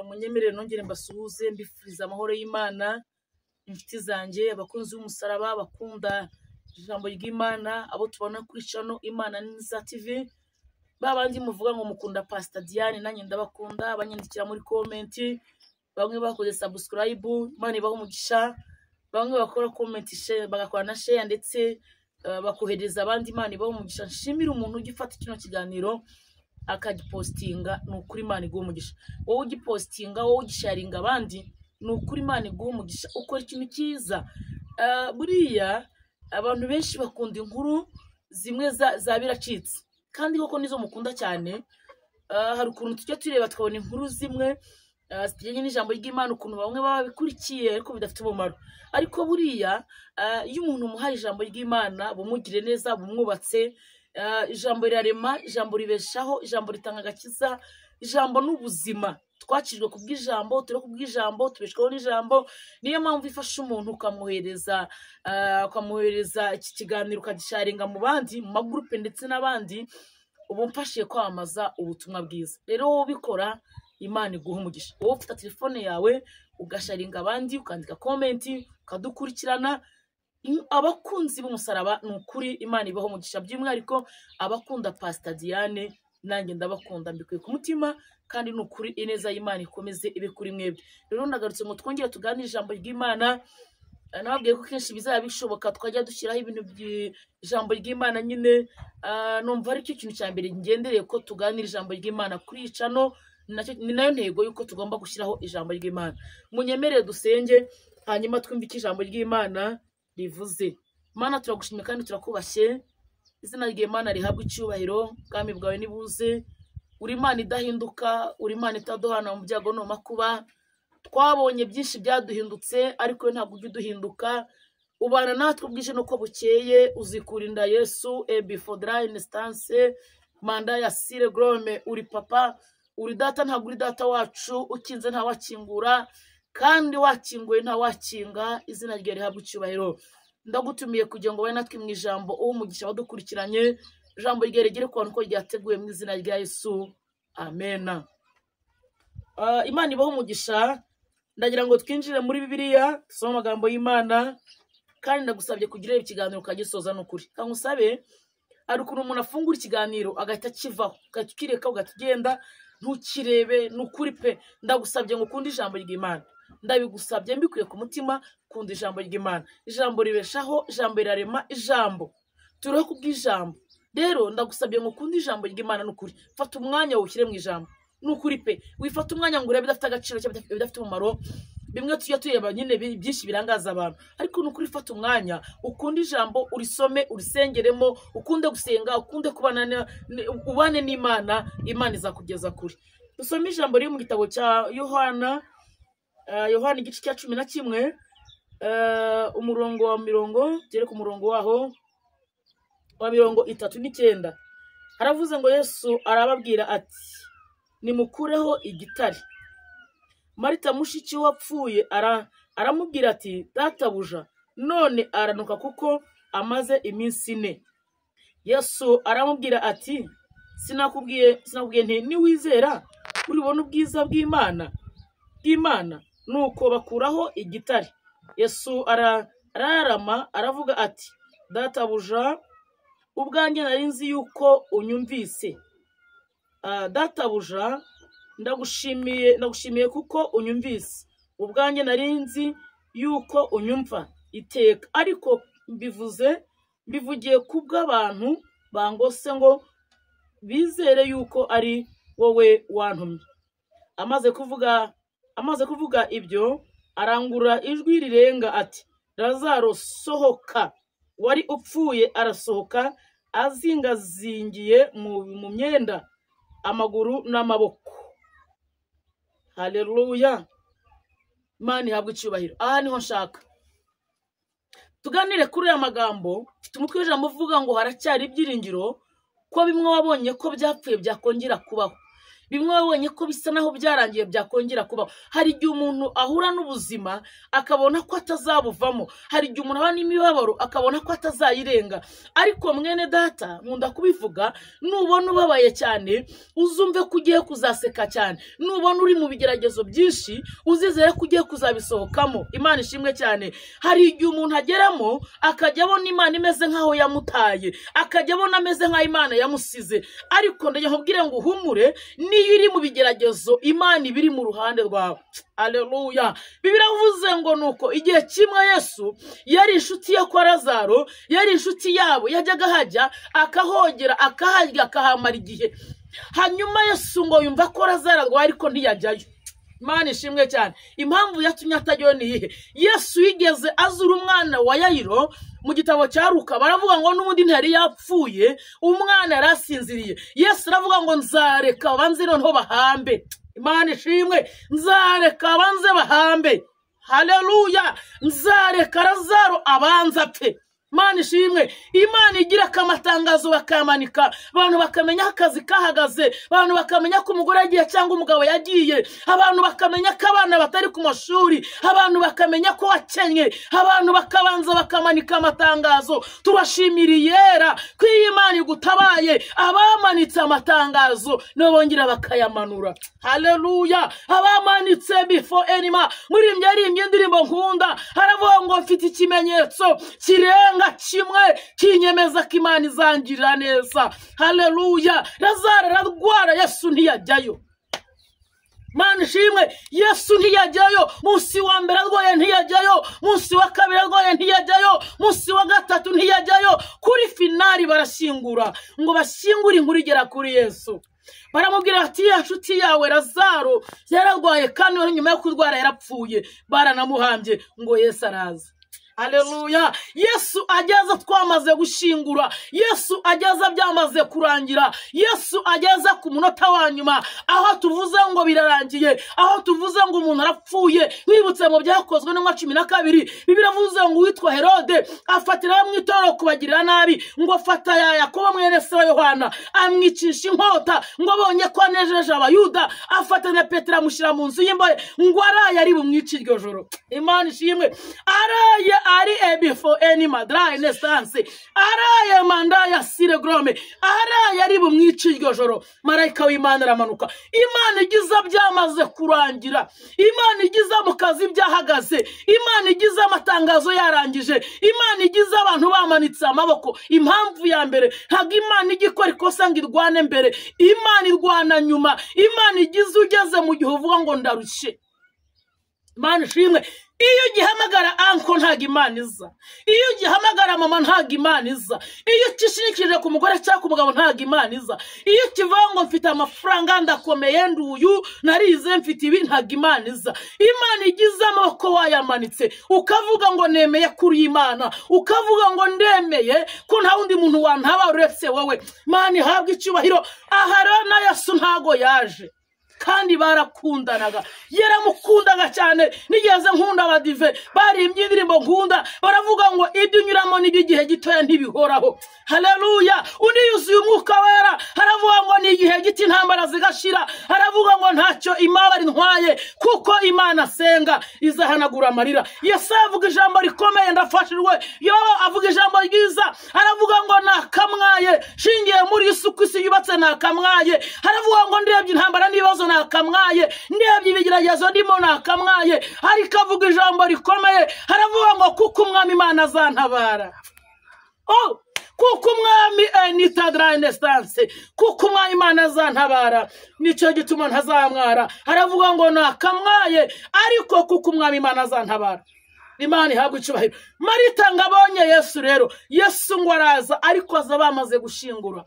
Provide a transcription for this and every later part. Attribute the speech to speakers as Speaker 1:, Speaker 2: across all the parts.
Speaker 1: Munyemerere nongere mbasuhuze, mbifuriza amahoro y'Imana, inshuti zanjye, abakunzi b'umusaraba, bakunda ijambo ry'Imana, abo tubona kuri channel Imana Nziza TV, ba bandi muvuga ngo mukunda Pastor Diane, nanjye ndabakunda, banyandikira muri comment, bamwe bakoze subscribe, Imana ibahe umugisha, bamwe bakora comment share, bagakora na share ndetse bakohereza abandi, Imana ibahe umugisha. Nshimire umuntu ujya ufata kino kiganiro akagipostinga, ni ukuri Imana iguha umugisha. Wowe ugipostinga, wowe ugisharinga abandi, ni ukuri Imana iguha umugisha, ukora ikintu cyiza. Buriya abantu benshi bakunda inkuru zimwe za biracitse, kandi koko nizo mukunda cyane. Hari ukuntu tujya tureba tukabona inkuru zimwe zijyanye n'ijambo ry'Imana, ukuntu bamwe baba babikurikiye ariko bidafite umumaro. Ariko buriya iyo umuntu umuhaye ijambo ry'Imana, bumugire neza, bumwubatse, ijambo rirarema, ijambo ribeshaho, ijambo ritanga agakiza, ijambo ni ubuzima. Twakijwe kubw'ijambo, turi kubw'ijambo, tubeshwaho n'ijambo. Niyo mpamvu ifasha umuntu ukamwohereza, ukamwohereza iki kiganiro, ukagisharinga mu bandi, mu magurupe ndetse n'abandi, uba umfashije kwamamaza ubutumwa bwiza. Rero wowe ubikora, Imana iguha umugisha. Wowe ufite telefone yawe ugasharinga abandi, ukandika comment, ukadukurikirana, abakunzi b'umusaraba, ni ukuri Imana ibaho umugisha. By'umwihariko abakunda Pastor Diane, nanjye ndabakunda mbikuye ku mutima, kandi ni ukuri ineza y'Imana ikomeze ibe kuri mwebwe. Rero ndagarutse ngo twongere tuganire ijambo ry'Imana. Nababwiye ko kenshi bizaba bishoboka twajya dushyiraho ibintu by'ijambo ry'Imana nyine. Numva ari cyo kintu cya mbere ngendereye ko tuganira ijambo ry'Imana kuri iyi channel, ni nayo ntego y'uko tugomba gushyiraho ijambo ry'Imana. Munyemerere dusenge, hanyuma twumve icyo ijambo ry'Imana rivuze. Mana, turagushimye kandi turakubashye, izina ry'Imana rihabwe icyubahiro, ubwami bwawe nibuze. Uri Imana idahinduka, uri Imana itaduhana mu byago no mu makuba. Twabonye byinshi byaduhindutse, ariko ntabwo ujya uduhinduka. Ubana natwe bwije nuko bukeye, uzikurinda Yesu ebifodra instance manda ya sire grome. Uri papa, uri data, ntabwo uri data wacu, ukinze ntawakingura, kandi wakinguye ntawakinga. Izina rye rihabwe icyubahiro. Ndagutumiye kugira ngo ubane natwe mu ijambo, uwo umugisha wadukurikiranye, ijambo rye rigere ku bantu uko ryateguwe, mu izina rya Yesu, amena. Imana ibahe umugisha. Ndagira ngo twinjire muri Bibiliya, dusome amagambo y'Imana, kandi ndagusabye kugira ikiganiro ukagisoza n'ukuri. Kangusabe, hari ukuntu umuntu afungura ikiganiro agahita akivaho, ugahita ukireka, ugahita ugenda ntukirebe. Ni ukuri pe, ndagusabye ngo ukunde ijambo ry'Imana. Ndabigusabye mbikuye ku mutima, kunda ijambo ry'Imana. Ijambo ribeshaho, ijambo rirarema, ijambo turiho kubw'ijambo. Rero ndagusabye ngo ukunde ijambo ry'Imana n'ukuri. Fata umwanya wushyire mu ijambo, ni ukuri pe. Wifata umwanya ngo urebe ibidafite agaciro cyangwa ibidafite umumaro, bimwe tujya tureba nyine byinshi birangaza abantu. Ariko ni ukuri, fata umwanya ukunde ijambo, urisome, urisengeremo, ukunde gusenga, ukunde kubana, ubane n'Imana, Imana izakugeza kure. Dusome ijambo riri mu gitabo cya Yohana, Yohana igice cya 11, umurongo wa mirongo, tugere ku murongo waho wa 39. Haravuze ngo Yesu arababwira ati: "Nimukureho igitare." Marita mushiki wapfuye aramubwira ati: "Databuja, none aranuka kuko amaze iminsi 4." Yesu aramubwira ati: sinakubwiye nti niwizera uribona ubwiza bw'Imana?" Nuko bakuraho igitare. Yesu ararama aravuga ati: "Databuja, ubwanjye nari nzi yuko unyumvise. Databuja, ndagushimiye kuko unyumvise. Ubwanjye nari nzi yuko unyumva iteka, ariko mbivugiye kubw'abantu bangose ngo bizere yuko ari wowe wantumye." Amaze kuvuga ibyo, arangurura ijwi rirenga ati: "Lazaro, sohoka." Wari upfuye arasohoka, azingazingiye mu myenda, amaguru n'amaboko. Haleluya, Imana ihabwe icyubahiro. Aha niho nshaka tuganire kuri aya magambo. Mfite umutwe w'ijambo uvuga ngo haracyari ibyiringiro ko bimwe wabonye ko byapfuye byakongera kubaho. Bimwe wabonye ko bisa naho byarangiye byakongera kubaho. Hari igihe umuntu ahura n'ubuzima akabona ko atazabuvamo, hari igihe umuntu abona imibabaro akabona ko atazayirenga. Ariko mwene data, nkunda kubivuga, nubona ubabaye cyane uzumve ko ugiye kuzaseka cyane, nubona uri mu bigeragezo byinshi uzizere ko ugiye kuzabisohokamo. Imana ishimwe cyane. Hari igihe umuntu ageramo akajya abona Imana imeze nkaho yamutaye, akajya abona ameze nkaho Imana yamusize. Ariko ndagira nkubwire ngo uhumure, niyo iri mu bigeragezo Imana iba iri mu ruhande rwawe. Aleluya. Bibiliya ivuze ngo nuko igihe kimwe Yesu yari inshuti ye kwa Lazaro, yari inshuti yabo, yajyaga hajya akahogera, akaharya, akahamara igihe. Hanyuma Yesu ngo yumva ko Lazaro arwaye ariko ntiyajyayo. Imana ishimwe cyane. Impamvu yatumye atajyayo ni iyihe? Yesu yigeze azura umwana wa Yayiro mu gitabo cya Luka, baravuga ngo n'ubundi ntiyari yapfuye, umwana yarasinziriye. Yesu aravuga ngo nzareka banze noneho bahambe. Imana ishimwe, nzareka banze bahambe. Haleluya, nzareka Lazaro abanza apfe. Imana ishimwe. Imana igira akamatangazo bakamanika, abantu bakamenya akazi kahagaze, abantu bakamenya ko umugore yagiye cyangwa umugabo yagiye, abantu bakamenya ko abana batari ku mashuri, abantu bakamenya ko wakenye, abantu bakabanza bakamanika amatangazo. Turashimira Iyera ko iyi Imana igutabaye. Abamanitse amatangazo nibo bongera bakayamanura. Haleluya. Abamanitse before enima. Muri imwe indirimbo nkunda haravuga ngo mfite ikimenyetso kirenga kimwe kinyemeza ko Imana izangirira neza. Haleluya. Lazaro ararwara, Yesu ntiyajyayo. Imana ishimwe, Yesu ntiyajyayo. Munsi wa mbere arwaye ntiyajyayo, munsi wa kabiri arwaye ntiyajyayo, munsi wa gatatu ntiyajyayo. Kuri finali barashyingura, ngo bashyingure inkuru igera kuri Yesu. Baramubwira ati ya nshuti yawe Lazaro yararwaye kandi nyuma yo kurwara yarapfuye, baranamuhambye. Ngo Yesu araza. Haleluya. Yesu ageza twamaze gushingura, Yesu ageza byamaze kurangira, Yesu ageza ku munota wa nyuma, aho tuvuze ngo birarangiye, aho tuvuze ngo umuntu arapfuye. Wibutse mu byakozwe n'intumwa 12, Bibiliya ivuze ngo uwitwa Herode afatira bamwe itorero kubagirira nabi, ngo afata ya Yakobo mwene se wa Yohana amwicisha inkota, ngo abonye ko anejeje Abayuda afata na Petero amushyira mu nzu y'imbohe, ngo araye ari bumwice iryo joro. Imana ishimwe. Araye ari before any madra instance, araye manda ya sire grome, araye ari bumwice iryo joro. Marayika w'Imana aramanuka. Imana igiza byamaze kurangira, Imana igiza mu kazi byahagaze, Imana igiza amatangazo yarangije, Imana igiza abantu bamanitse amaboko. Impamvu ya mbere, ntabwo Imana igikora ikosa ngo irwane mbere, Imana irwana nyuma. Imana igiza ugeze mu gihe uvuga ngo ndarushye. Imana ishimwe. Iyo ugihamagara anko ntago Imana iza, iyo ugihamagara mama ntago Imana iza, iyo ukishingikirije ku mugore cyangwa ku mugabo ntago Imana iza, iyo ukivuga ngo mfite amafaranga ndakomeye nduyu narize mfite ibi ntago Imana iza. Imana igize amaboko wayamanitse ukavuga ngo nemeye kuri Imana, ukavuga ngo ndemeye ko nta wundi muntu wantabara uretse wowe. Imana ihabwe icyubahiro. Aha rero na Yesu ntago yaje, kandi barakundanaga, yaramukundaga cyane. Nigeze nkunda abadive barimbye indirimbo nkunda, baravuga ngo ibyo unyuramo n'iby'igihe gitoya ntibihoraho. Haleluya. Undi yuzuye umwuka wera haravuga ngo ni igihe gito intambara zigashira, haravuga ngo ntacyo imabara intwaye kuko Imana asenga izahanagura amarira. Yesu avuga ijambo rikomeye, ndafashijwe. Yobo avuga ijambo ryiza, haravuga ngo nakamwaye shingiye muri isuku isi yubatse nakamwaye. Haravuga ngo ndebye intambara n'ibibazo nakamwaye, ndebye ibigeragezo ndimo nakamwaye. Ariko avuga ijambo rikomeye, haravuga ngo kuko umwami Imana azantabara. Oh, kuko umwami enitadra instance, kuko umwami Imana azantabara, nicyo gituma ntazamwara. Haravuga ngo nakamwaye ariko kuko umwami Imana azantabara. Imana ihabwe icyubahiro. Marita ngo abonye Yesu rero, Yesu ngo araza ariko aza bamaze gushingura.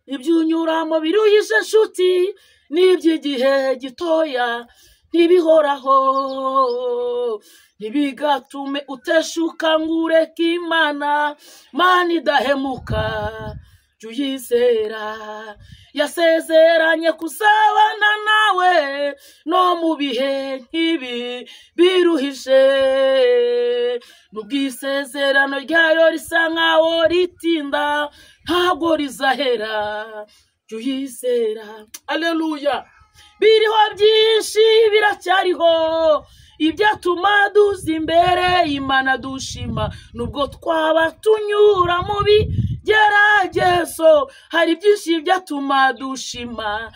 Speaker 1: Ibyo unyuramo biruhije nshuti, n'iby'igihe gitoya ntibihoraho, ntibigatume uteshuka ngo ureke Imana. Mana idahemuka jya uyizera, yasezeranye kuzabana nawe no mu bihe nk'ibi biruhije. Nubwo isezerano ryayo risa nkaho ritinda, ntabwo rizahera, Jya uyizera. Aleluya. Biriho byinshi biracyariho ibyatuma duza imbere Imana dushima, nubwo twaba tunyura mu bigeragezo, hari byinshi byatuma dushima.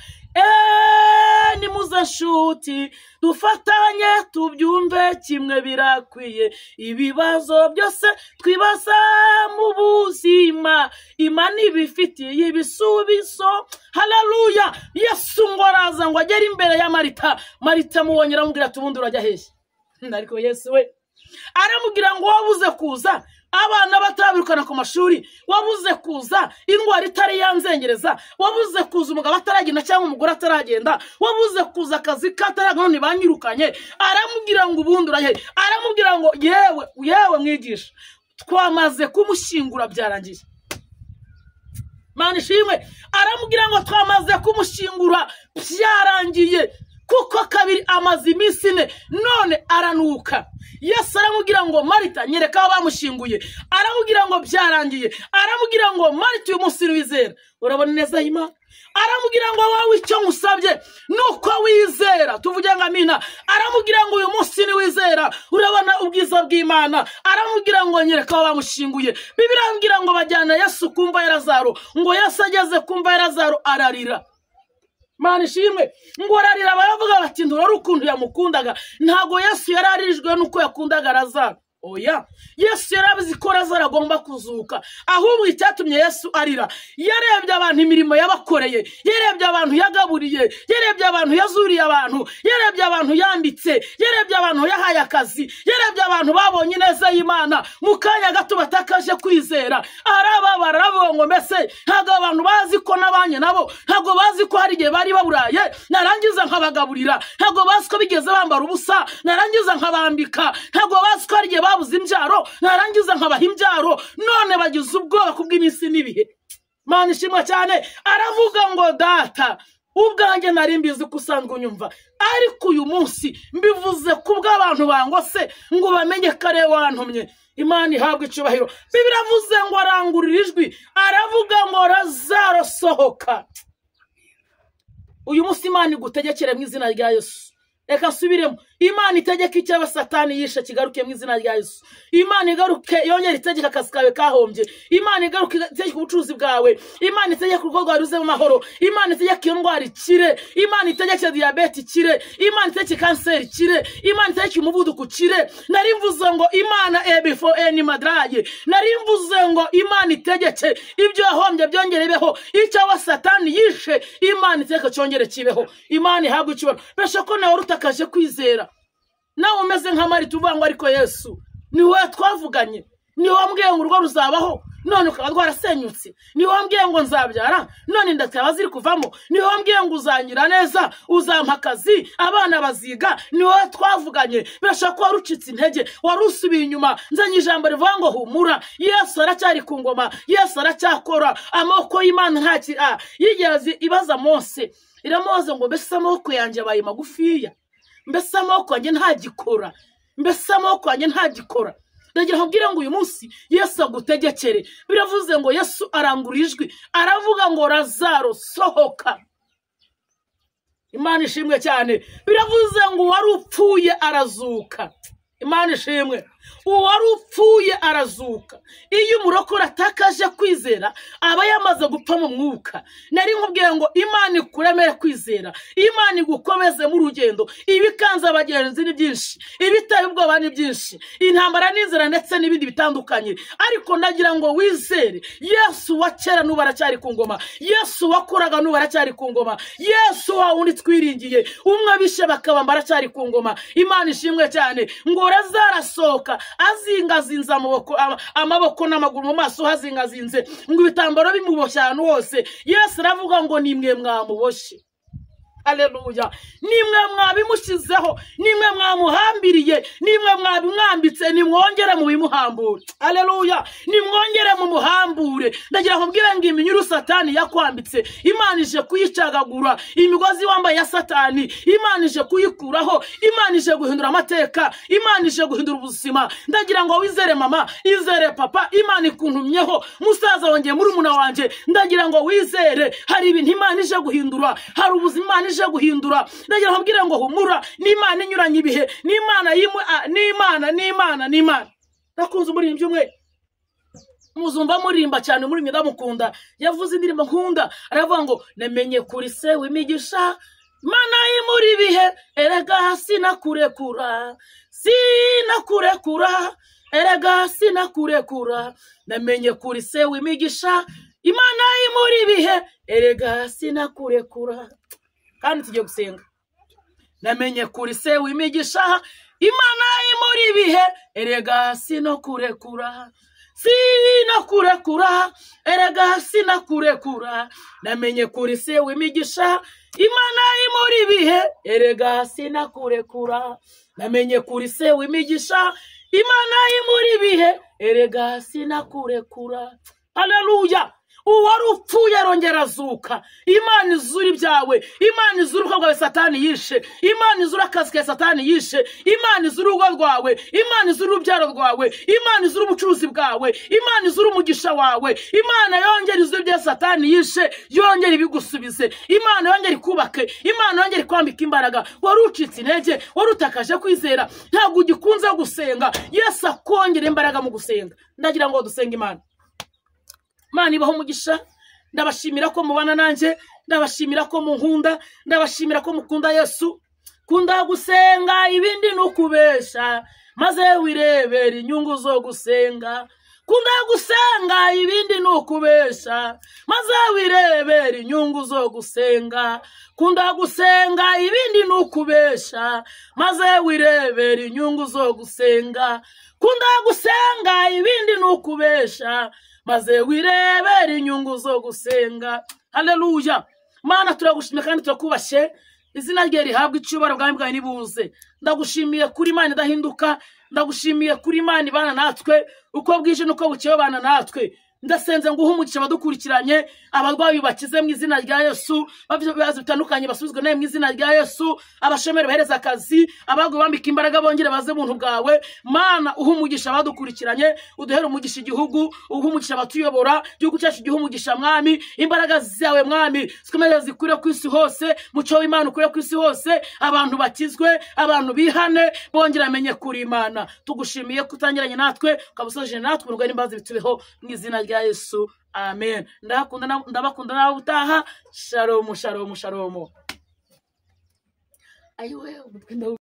Speaker 1: Nimuze nshuti dufatanye tubyumve kimwe, birakwiye ibibazo byose twibaza mu buzima, Imana ibifitiye ibisubizo. Haleluya. Yesu ngo araza ngo agere imbere ya Marita. Marita amubonye aramubwira ati ubundi urajya hehe? Ariko Yesu we aramubwira ngo wabuze kuza abana batarabirukana ku mashuri, wabuze kuza indwara itari yanzengereza, wabuze kuza umugabo ataragenda cyangwa umugore ataragenda, wabuze kuza akazi kataragenda none banyirukanye. Aramubwira ngo ubundi urahe? Aramubwira ngo yewe yewe mwigisha, twamaze kumushyingura byarangiye. Mana ishimwe. Aramubwira ngo twamaze kumushyingura byarangiye, kuko kabiri amaze iminsi 4 none aranuka. Yesu aramubwira ngo Marita nyereka aho bamushyinguye. Aramubwira ngo byarangiye. Aramubwira ngo Marita uyu munsi wizera, urabona neza Imana. Aramubwira ngo wowe icyo nkusabye nuko wizera, tuvuge ngo amina. Aramubwira ngo uyu munsi ni wizera, urabona ubwiza bw'Imana. Aramubwira ngo nyereka aho bamushyinguye. Bibiliya irambwira ngo bajyana Yesu kumva ya Lazaro, ngo Yesu ageze kumva ya Lazaro ararira. Mana ishimwe. Ngo ararira, baravuga bati ndurora ukuntu yamukundaga. Ntago Yesu yararijwe nuko yakundaga Lazaro. Oya, Yesu yarabizi ko Lazaro agomba kuzuka. Ahubwo icyatumye Yesu arira, yarebye abantu imirimo yabakoreye, yarebye abantu yagaburiye, yarebye abantu yazuriye abantu, yarebye abantu yambitse, yarebye abantu yahaye akazi, yarebye abantu babonye neza y'Imana mu kanya gato batakaje kwizera. Arababara, aravuga ngo mbese ntabwo abantu bazi ko nabanye nabo, ntabwo bazi ko hari igihe bari baburaye narangiza nkabagaburira, ntabwo bazi ko bigeze bambara ubusa narangiza nkabambika, ntabwo bazi ko hari igihe babuze imbyaro narangiza nkabaha imbyaro, none bagize ubwoba kubw'iminsi n'ibihe. Mana ishimwe cyane. Aravuga ngo data, ubwanjye nari mbizi ko usanzwe unyumva, ariko uyu munsi mbivuze kubw'abantu bangose ngo bamenye kare wantumye. Imana ihabwe icyubahiro. Bibiliya iravuze ngo arangurura ijwi, aravuga ngo Lazaro sohoka. Uyu munsi Imana igutegekere mu izina rya Yesu. Reka nsubiremo. Imana itegeka icyo Satani yishe kigaruke mu izina rya Yesu. Imana igaruke yongere itegeka akazi kawe kahombye. Imana igaruke itegeka ubucuruzi bwawe. Imana itegeka urugo rwawe ruze mu mahoro. Imana itegeka iyo ndwara ikire. Imana itegeke diyabete ikire. Imana itegeke kanseri ikire. Imana itegeke umuvuduko ukire. Nari mvuze ngo Imana ebifo eni madraye. Nari mvuze ngo Imana itegeke ibyo yahombye byongere bibeho. Icyo Satani yishe Imana itegeke cyongere kibeho. Imana ihabwe icyubahiro. Besha ko nawe utakaje kwizera, nawe umeze nka Marita uvuga ngo ariko Yesu ni wowe twavuganye, ni wowe wambwiye ngo urugo ruzabaho none ukaba rwarasenyutse, ni wowe wambwiye ngo nzabyara none inda zikaba ziri kuvamo, ni wowe wambwiye ngo uzangira neza, uzampa akazi, abana baziga, ni wowe twavuganye. Birashobora kuba warucitse intege, wari usubiye inyuma. Nzanye ijambo rivuga ngo humura, Yesu aracyari ku ngoma, Yesu aracyakora. Amaboko y'Imana nta yigeze ibaza Mose, iramubaza ngo mbese amaboko yanjye abaye magufiya, mbese amaboko yanjye ntagikora, mbese amaboko yanjye ntagikora. Ndagira nkubwire ngo uyu munsi Yesu agutegekere. Biravuze ngo Yesu arangura ijwi, aravuga ngo Lazaro sohoka. Imana ishimwe cyane. Biravuze ngo uwari upfuye arazuka. Imana ishimwe. Uwari upfuye arazuka. Iyo umurokore atakaje kwizera aba yamaze gupfa mu mwuka. Nari nkubwiye ngo Imana ikuremere kwizera, Imana igukomeze mu rugendo. Ibikanze abagenzi ni byinshi, ibiteye ubwoba ni byinshi, intambara n'inzara ndetse n'ibindi bitandukanye, ariko ndagira ngo wizere Yesu wa kera n'ubu aracyari ku ngoma, Yesu wakoraga n'ubu aracyari ku ngoma, Yesu wa wundi twiringiye umwe bishe bakabamba aracyari ku ngoma. Imana ishimwe cyane. Ngo Lazaro azingazinze amaboko n'amaguru, mu maso hazingazinze, ngo ibitambaro bimuboshye ahantu hose. Yesu aravuga ngo nimwe mwamuboshye. Haleluya. Nimwe mwabimushizeho, nimwe mwamuhambiriye, nimwe mwabimwambitse, nimwongere mubimuhambure. Haleluya. Nimwongere mumuhambure. Ndagira nkubwire ngo iminyuru Satani yakwambitse, Imana ije kuyicagagura. Imigozi wambaye ya Satani, Imana ije kuyikuraho. Imana ije guhindura amateka, Imana ije guhindura ubuzima. Ndagira ngo wizere mama, izere papa, Imana ikuntumyeho. Musaza wanjye, murumuna wanjye, ndagira ngo wizere, hari ibintu Imana ije guhindura, hari ubuzima Imana ije guhindura. Ndagira ngo mbwire ngo humura, n'Imana inyuranye ibihe, n'Imana yimwe, n'Imana, n'Imana, n'Imana. Nakunze umuririmbyi umwe, muzumva murimba cyane, muri mwe ndamukunda, yavuze indirimbo nkunda, aravuga ngo namenye kuri se w'imigisha, Mana imuri ibihe, erega sinakurekura, sinakurekura, erega sinakurekura. Namenye kuri se w'imigisha, Imana imuri ibihe, erega sinakurekura. Kandi tugiye gusenga. Namenye kuri se w'imigisha, Imana imuri ibihe, erega sinakurekura, sinakurekura, erega sinakurekura. Namenye kuri se w'imigisha, Imana imuri ibihe, erega sinakurekura. Namenye kuri se w'imigisha, Imana imuri ibihe, erega sinakurekura. Haleluya. Uwari upfuye arongera azuka. Imana izura ibyawe, Imana izura urugo rwawe Satani yishe, Imana izura akazi kawe Satani yishe, Imana izura urugo rwawe, Imana izura urubyaro rwawe, Imana izura ubucuruzi bwawe, Imana izura umugisha wawe, Imana yongera izura ibya Satani yishe, yongera ibigusubize, Imana yongera ikubake, Imana yongera ikwambika imbaraga. Wari ucitse intege, wari utakaje kwizera, ntabwo ugikunze gusenga, Yesu akongera imbaraga mu gusenga. Ndagira ngo dusenge Imana. Imana ibaho umugisha. Ndabashimira ko mubana nanjye, ndabashimira ko munkunda, ndabashimira ko mukunda Yesu. Kunda gusenga ibindi nukubesha, maze wirebera inyungu zo gusenga. Kunda gusenga ibindi nukubesha, maze wirebera inyungu zo gusenga. Kunda gusenga ibindi nukubesha, maze wirebera inyungu zo gusenga. Kunda gusenga ibindi nukubesha, maze wirebera inyungu zo gusenga. Haleluya. Mana turagushimye kandi turakubashe, izina rye rihabwa icyubahiro, bwami bwawe nibuze. Ndagushimiye kuri Imana idahinduka, ndagushimiye kuri Imana ibana natwe uko bwije nuko bukeye bana natwe. Ndasenze nguhe umugisha abadukurikiranye, abarwayi bakize mu izina rya Yesu, bafite ibibazo bitandukanye basubizwe nawe mu izina rya Yesu, abashomeri bahereza akazi, abaguye bambika imbaraga bongere baze buntu bwawe. Mana uhe umugisha abadukurikiranye, uduhere umugisha igihugu, uhe umugisha abatuyobora, igihugu cyacu gihe umugisha Mwami. Imbaraga zawe Mwami zikomeze zikure ku isi hose, mucyo w'Imana ukure ku isi hose, abantu bakizwe, abantu bihane, bongere amenye kuri Imana. Tugushimiye kutangiranye natwe, ukabusoje natwe, urugari imbabazi bitubeho mu izina rya Yesu. Amen. Ndabakunda nawe utaha. Shalom, shalom, shalom. Ayiwe.